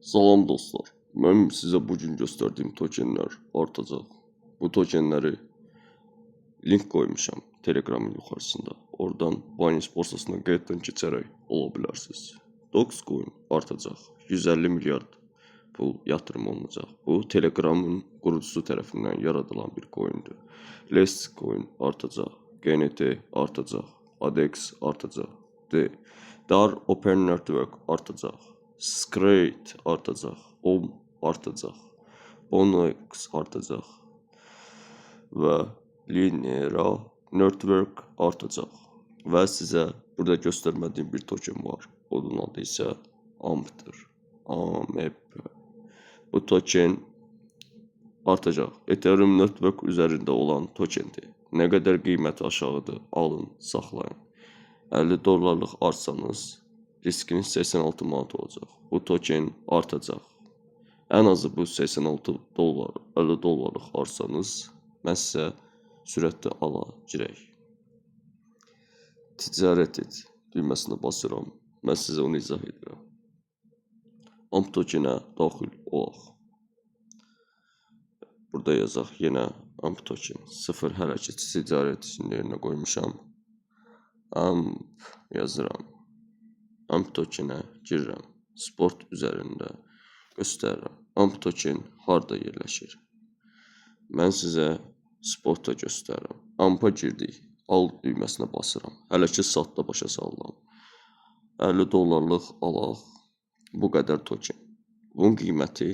Salam dostlar. Mənim sizə bu gün göstərdiyim tokenlər artacaq. Bu tokenləri link qoymuşam Telegramın yuxarısında. Oradan Binance borsasına qeyddən keçərək ola bilərsiniz. Dogecoin artacaq. 150 milyard pul yatırım olunacaq. Bu Telegramın qurucusu tərəfindən yaradılan bir coindir. Less coin artacaq. GNT artacaq. ADX artacaq. D. Dar Open Network artacaq. Scrate artacaq. OM artacaq. Bonex artacaq. Və Linera Network artacaq. Və sizə burada göstərmədiyim bir token var. Onun adı isə AMP-dır. AMP. Bu token artacaq. Ethereum Network üzərində olan tokendir. Nə qədər qiyməti aşağıdır, alın, saxlayın. 50 dollarlıq arsanız riskiniz 86 manat olacaq. Bu token artacaq. Ən azı bu 86 dollar, 50 dollarlıq arsanız mən sizə sürətli ala girək. Ticarət et düyməsinə basıram. Mən sizə onu izah edirəm. AMP tokenə daxil olaq. Burada yazaq yenə AMP token. 0 hələ ki ticarət üçün yerinə qoymuşam. AMP yazıram. AMP tokenə girirəm. Spot üzərində göstərirəm. AMP token harda yerləşir? Mən sizə spotda göstərirəm. AMP-a girdik. Al düyməsinə basıram. Hələ ki satda başa salıram. 50 dollarlıq alaq bu qədər token. Bunun qiyməti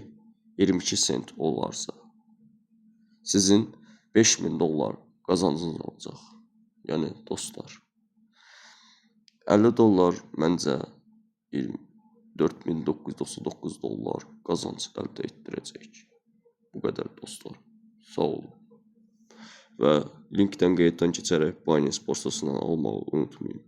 22 sent olarsa, sizin 5000 dollar qazancınız olacaq. Yəni dostlar, 50 dollar məncə 4999 dollar qazanc əldə etdirəcək. Bu qədər dostlar. Sağ olun. Və linkdən qeyddən keçərək Binance borsasından almağı unutmayın.